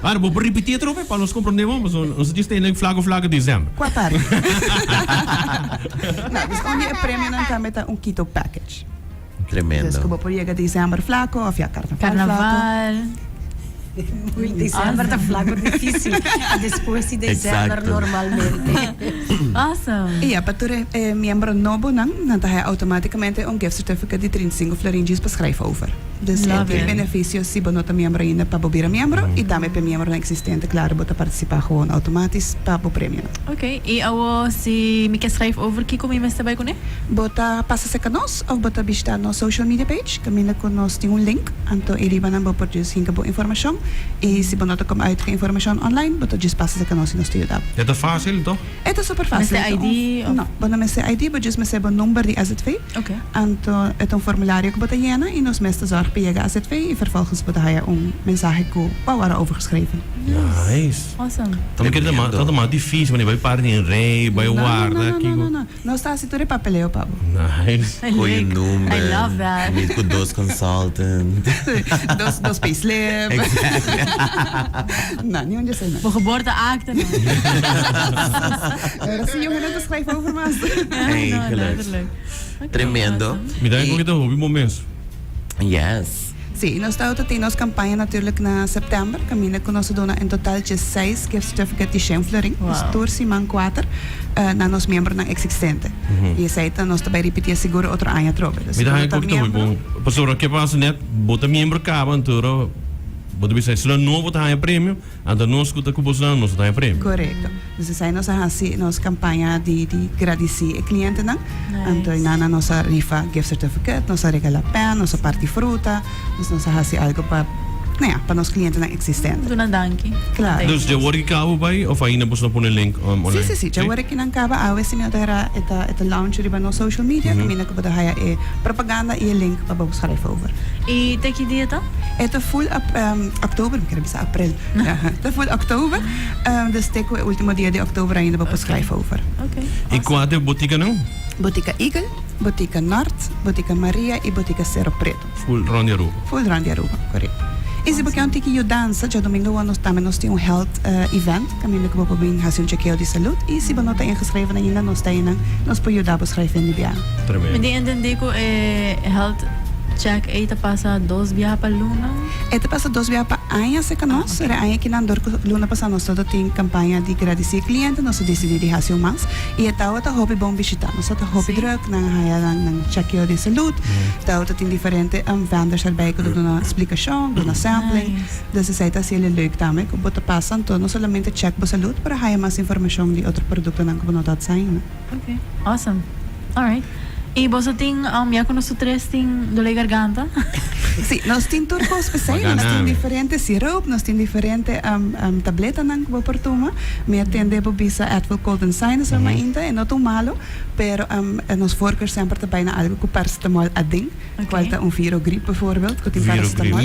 Ahora, bo por repetí atrobe pa nos comprendé bon, pasobra nos a djis tende flaco flaco december. Kua parti? No, dus un di e premionan tambe ta un keto package. Tremendo. Dus ku bo por yega december flaco of ya carnaval flaco. Carnaval. December ta flaco difícil. Despues di december Exacto. normalmente. Awesome. Y ya pa tur e e miembro nobonan, nan ta haya automaticamente un gift certificate di 35 florin djis pa schrijf over. Dus e Love tin it. beneficio si bo no ta miembro ainda pa bo bira miembro y tambe pa e miembronan existente, claro, bo ta participa gewoon automatisch pa bo premionan. Ok, y awo si mi ke schrijf over kico mi mester bay cune? Bo ta pasa cerca nos of bo ta bishita nos social media page caminda cu nos tin un link, anto e riba nan bo por djis hinca bo informacion y si bo no ta come uit cu informacion online bo ta djis pasa cerca nos y nos ta yuda bo. E ta facil toch? E ta super facil. Mester ID of? No, bo no mester ID, bo djis mester bo number di AZV. Ok. Anto e ta un formulario cu bo ta yena y nos mes ta zorg pa yega AZV y vervolgens bo ta haya un mensahe cu bo a worde overgeschreven. Nice. Awesome. Ta mi kere ta ta mas dificil wanneer bai para den rij, bai warda No, no, no, no, no. Nos ta haci tur e papeleo pa bo. Nice. I Cu je like. number. I love that. Meet cu dos consultant. Dos, dos payslip. No, ni un dje no. Bo geboorteakte no. Ahora sí, jongen, no te schrijf over mas. Eigenlijk. Letterlijk. Oké, Tremendo. awesome. Mi ta un poquito hopi bo mes. Yes. Sí, nos ta tin nos campaña natuurlijk na september, caminda cu nos ta duna en total dje seis gift certificate di shen florin, Wow. dus tur siman kuater, na nos miembronan existente. Y esey ta nos ta bay ripiti seguro otro aña atrobe. Dus Mi si ta bo haña ta poquito hopi miembro, bon. Pasobra ke pasa net, bo ta miembro caba, anto bo ta bisa esnan nobo ta haña premio, Anto nos ku ta ku bosonan, nos no ta haña premio. Korekto. Dus esei nos a hasi nos kampaña di di gradisí e klientenan. Nice. Anto einan nos a rifa gift certificate, nos a regalá pèn, nos a parti fruta. Dus nos a hasi algu pa, nou ja, pa nos klientenan eksistente. Duna danki. Klaro. Dus dje wor ki kaba bai òf ainda boso ta pone link online? Sí, sí, sí. Dje wor ki nan kaba awe si mi no ta hera e ta e ta launch riba nos social media kaminda ku bo ta haya e propaganda i e link pa bo schrijf over. I te ki dia ta? E ta full oktober, mi kere bisa april. Ta full oktober, dus te ku e ultimo dia di oktober ainda bo por schrijf over. I kua ta e botikanan? Botika Eagle, Botika Nort, Botika Maria i Botika Sero Preto. Full rond di Aruba. Full rond di Aruba, korekto. I si bo ke un tiki yudansa, djadomingo awor nos tambe nos tin un health event kaminda ku bo por bin hasi un chekeo di salud i si bo no ta ingeschreven ainda nos ta einan, nos por yuda bo schrijf in di biaha. Tremendo. Mi tin entendí ku e health check ei ta pasa dos biaha pa luna? E ta pasa dos biaha pa aña serka nos. Pero e aña kinan dor ku luna pasá nos tabata tin kampaña di gradisí e kliente, nos a disidí di hasi un mas. I e tabata hopi bon bishitá. Nos tabata hopi drùk, nan a haya nan nan chekeo di salud. Tabata tin diferente vendors erbij ku ta duna splikashon, duna sampling. Dus esei ta hasi el leuk tambe ku bo ta pasa anto no solamente chèk bo salud, pero haya mas informashon di otro produktonan ku bo no tabata sa ainda. Ok, awesome. Alright. I boso tin, ya ku nos tur tres tin dolé garganta? Sí, nos tin tur kos p'esei. Nos tin diferente siroop, nos tin diferente tabletanan ku bo por tuma. Mi a tende bo bisa Advil Cold and Sinus awor mainta, e no ta un malo, pero nos voorkeur semper ta bai na algu ku paracetamol aden, kual ta un Virogrip bijvoorbeeld, ku tin paracetamol.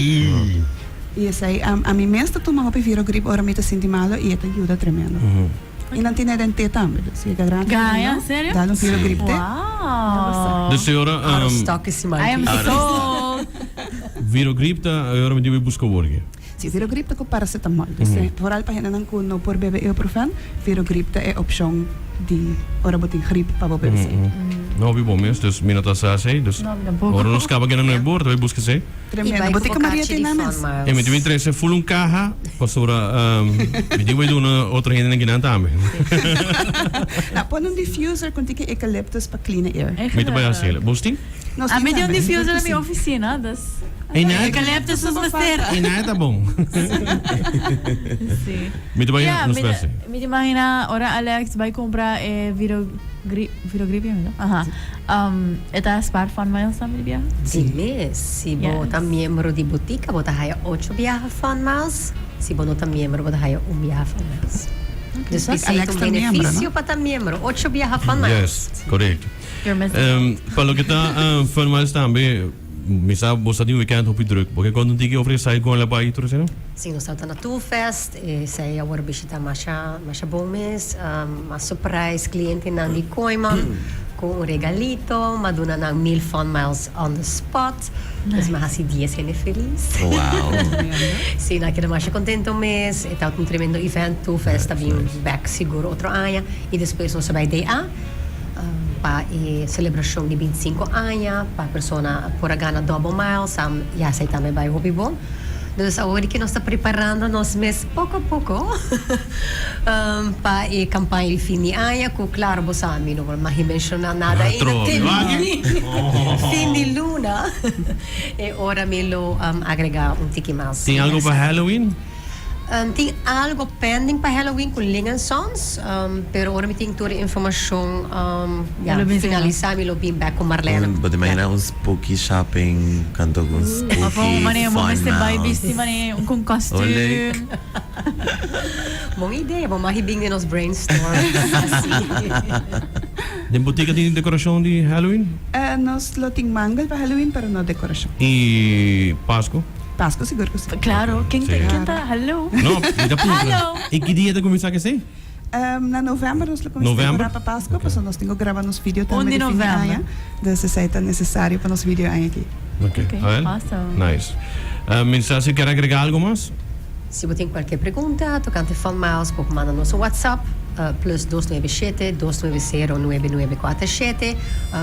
I esei, ami mes ta tuma hopi Virogrip ora mi ta sinti malo i e ta yuda tremendo. I nan tine den te tambe. Dus si e garganta ta Gaya, dolió, serio? dal un Virogrip te. Wow. Dus señora, Out of stock is I am sold. Virogrip ta ora mi tin bai buska worki. Si, Virogrip ta ku paracetamol. Dus vooral pa hendenan ku no por bebe ibuprofen, Virogrip ta e opshon di ora bo tin grip pa bo bebe esei. No hopi bon mes, dus mi no ta sa esei. Dus No, mi tampoco. ora nos kaba kende no e bor, ta bai buska esei. Tremendo. Botica Maria tin nan mes. E mi tin bin trece full un caha pasobra mi tin bay duna otro hende nan kinan tambe. Na, pone un diffuser con tiki eucalyptus pa clean e air. Mi ta bay haci el. Bos tin? Nos A tin mi tin un tambe. diffuser na mi oficina, dus Ei eucalyptus nos mester. Ei nada ta bon. Si. Mi ta bay Ja, nos mi bay ta haci. mi ta imagina ora Alex bay cumpra e viro grip, viro grip ya mi no? Aha. E ta spaar Fun Miles tambe di biaha? Di mes. Si bo ta miembro di botica bo ta haya ocho biaha Fun Miles. Si bo no ta miembro bo ta haya un biaha Fun Miles. Dus esey ta un beneficio pa ta miembro. Ocho biaha Fun Miles. Yes, correcto. Pa loke ta Fun Miles tambe, mi sa bo sa tin un weekend hopi druk. Bo ke konta un tiki over esai kon la bai tur esei no? Si, nos tabata na Toolfest. Esei a wòrdu bishitá masha masha bon mes. Mas surprise clientenan di Kooyman. Cu un regalito, m'a duna nan mil fun miles on the spot. Dus m'a haci dies hende feliz. Wow. Sí, nan a keda masha contento mes. E tabata un tremendo event. Tur fest ta bin bek sigur otro aña. Y despues nos a bay DA pa e celebracion di binticinco aña pa persona por a gana double miles. Ya esey tambe bay hopi bon. Dus awor di ke nos ta preparando nos mes poko a poko pa e kampaña di fin di aña ku klaro bo sa mi no por magi menshoná nada ainda te fin di luna e ora mi lo agregá un tiki mas. Tin algo pa Halloween? Tin algo pending pa Halloween ku Ling and Sons, pero ora mi tin tur e informashon ya finalisá mi lo bin bèk ku Marlene. Bo ta imaginá un spooky shopping kanto ku un spooky Of un manera bo fun mester bai mouse. bisti manera un ku Oh leuk. kostuum. Bon idea, bo mag bin den nos brainstorm. Den botica tin decoracion di Halloween? Nos lo tin mangel pa Halloween pero no decoracion. Y Pasco? Pasco sigur cu si. Claro, ken ta, ken ta, hallo. No, mi ta puntra. Hallo. Y ki dia ta cuminsa kese? Na november nos lo cuminsa November? prepara pa Pasco, pasobra nos tin cu graba nos video Un tambe di di fin di november. aña. Dus esey ta necesario pa nos video aña aki. Ok, Ok, a ver. awesome. Nice. Ministra, si kier agrega algo mas? Si bo tin cualkier pregunta tocante Fun Miles, bo por manda nos un WhatsApp, plus dos nuebe shete, dos nuebe sero, nuebe nuebe kuater shete.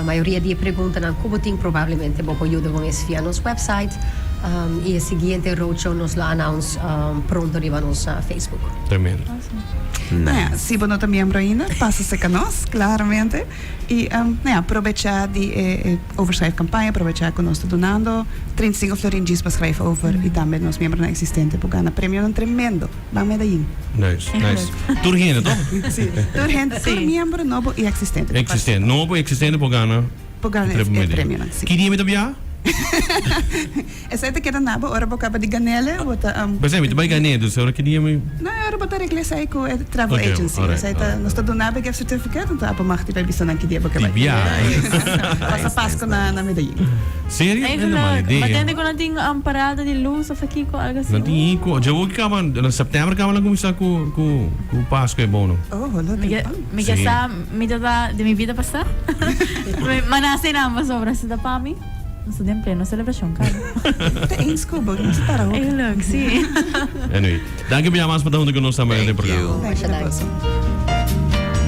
Mayoria di e preguntanan cu bo tin probablemente bo por yuda bo mes via nos website. Y e siguiente roadshow nos lo announce pronto riba nos Facebook. Tremendo. Nou ja, si bo no ta miembro ainda, pasa cerca nos, claramente. Y nou ja, probecha di e overschrijf campaña, probecha cu nos ta dunando 35 florin djis pa schrijf over y tambe nos miembronan existente por gana premionan tremendo. Ban Medellin. Nice, nice. Tur hende, toch? Sí, tur hende, tur miembro nobo y existente. Existente, nobo y existente por gana. Por gana e premionan, sí. Ki dia mi ta biaha? Esei ta keda na bo ora bo kaba di gan'el, bo ta. P'esei mi ta bai gan'é, dus ora ki dia mi. No, ora bo ta regla esei ku e travel Ok, agency. alright, Esei ta, alright. nos ta duna bo e gift certificate, anto abo mag di bai bisa nan ki dia bo ke Di bai. biaha. Pasa Pasko na na Medellin. Serio? Ei, No mala geluk. idea. Ma tende ku nan tin un parada di luz of kiko, algo así. Nan tin iko. Dje bo ki kaba, na september kaba nan kuminsá ku ku ku Pasko e bono. Oh, lo Mi ke tin pan. mi ke Sí. sa mi ta ta di mi vida pasá. Ma nan hasi nan pasobra si ta pa mi. Nos ta den pleno celebracion caba. Ta eens cu bo, no ta tara hopi. Eigenlijk, si. Anyway, danki bia mas pa ta hunto cu nos tambe den Thank programa. you. Danki na boso.